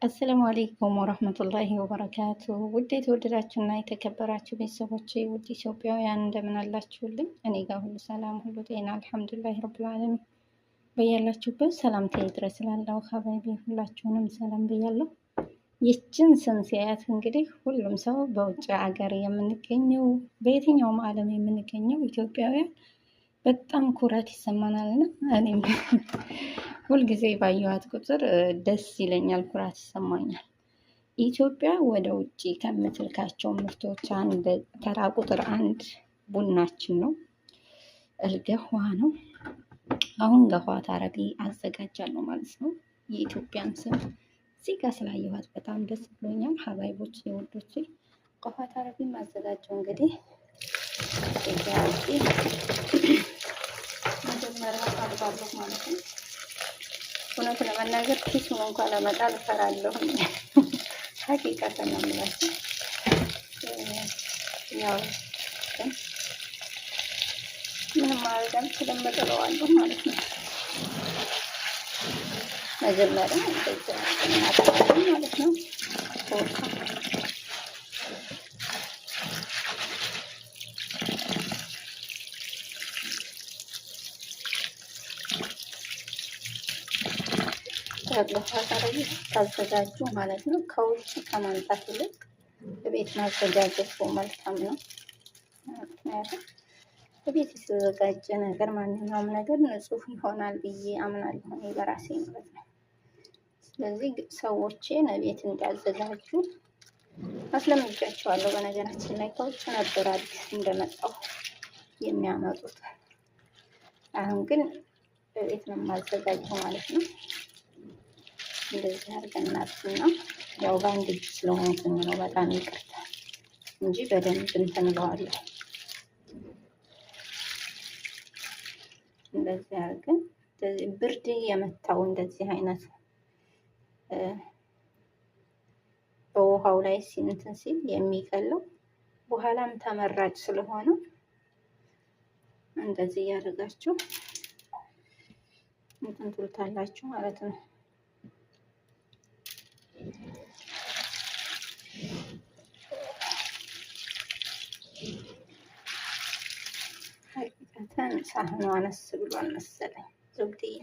السلام عليكم ورحمة الله وبركاته። ውድ የተወደዳችሁና የተከበራችሁ ቤተሰቦቼ፣ ውድ ኢትዮጵያውያን፣ እንደምን አላችሁልኝ? እኔ ጋር ሁሉ ሰላም፣ ሁሉ ጤና፣ الحمد لله رب العالمين። በያላችሁበት ሰላምታ ይድረስ እላለሁ። حبايبي ሁላችሁንም ሰላም ብያለሁ። ይችን ስም ሲያያት እንግዲህ ሁሉም ሰው በውጭ ሀገር የምንገኘው፣ በየትኛውም ዓለም የምንገኘው ኢትዮጵያውያን በጣም ኩራት ይሰማናል እና እኔም ሁልጊዜ ባየኋት ቁጥር ደስ ይለኛል፣ ኩራት ይሰማኛል። ኢትዮጵያ ወደ ውጭ ከምትልካቸው ምርቶች አንድ ተራ ቁጥር አንድ ቡናችን ነው፣ القهوة ነው። አሁን قهوة عربي አዘጋጃለሁ ማለት ነው። የኢትዮጵያን ስም እዚህ ጋር ስላየኋት በጣም ደስ ብሎኛል። ሀባይቦች የወዶች قهوة عربي ማዘጋጀው እንግዲህ መጀመሪያ አጥባለሁ ማለት ነው። እውነት ለመናገር ኪሱን እንኳን ለመጣል እፈራለሁ። ሀቂቃ ነው የምላችሁ። ያው ግን ምንም ማድረግ አልችልም፣ እጥለዋለሁ ማለት ነው። መጀመሪያ እንደዚህ እናጥባለን ማለት ነው። ታዘጋጁ ማለት ነው። ከውጭ ከማምጣት ይልቅ በቤት ማዘጋጀቱ መልካም ነው። ምክንያቱም በቤት የተዘጋጀ ነገር ማንኛውም ነገር ንጹህ ይሆናል ብዬ አምናለሁ እኔ በራሴ ማለት ነው። ስለዚህ ሰዎቼን ቤት እንዲያዘጋጁ አስለምጃቸዋለሁ። በነገራችን ላይ ከውጭ ነበር አዲስ እንደመጣሁ የሚያመጡት። አሁን ግን በቤት ነው የማዘጋጀው ማለት ነው። እንደዚህ አድርገን እናጥብና ያው በአንድ እጅ ስለሆንኩኝ ነው፣ በጣም ይቅርታ እንጂ በደንብ እንትን እለዋለሁ። እንደዚህ አድርገን ብርድ የመታው እንደዚህ አይነት በውሃው ላይ እንትን ሲል የሚቀለው በኋላም ተመራጭ ስለሆነ እንደዚህ እያደረጋችሁ እንትን ትሉታላችሁ ማለት ነው። ሀቂቀተን ሳህኑ አነስ ብሏል መሰለኝ ዙብድያ።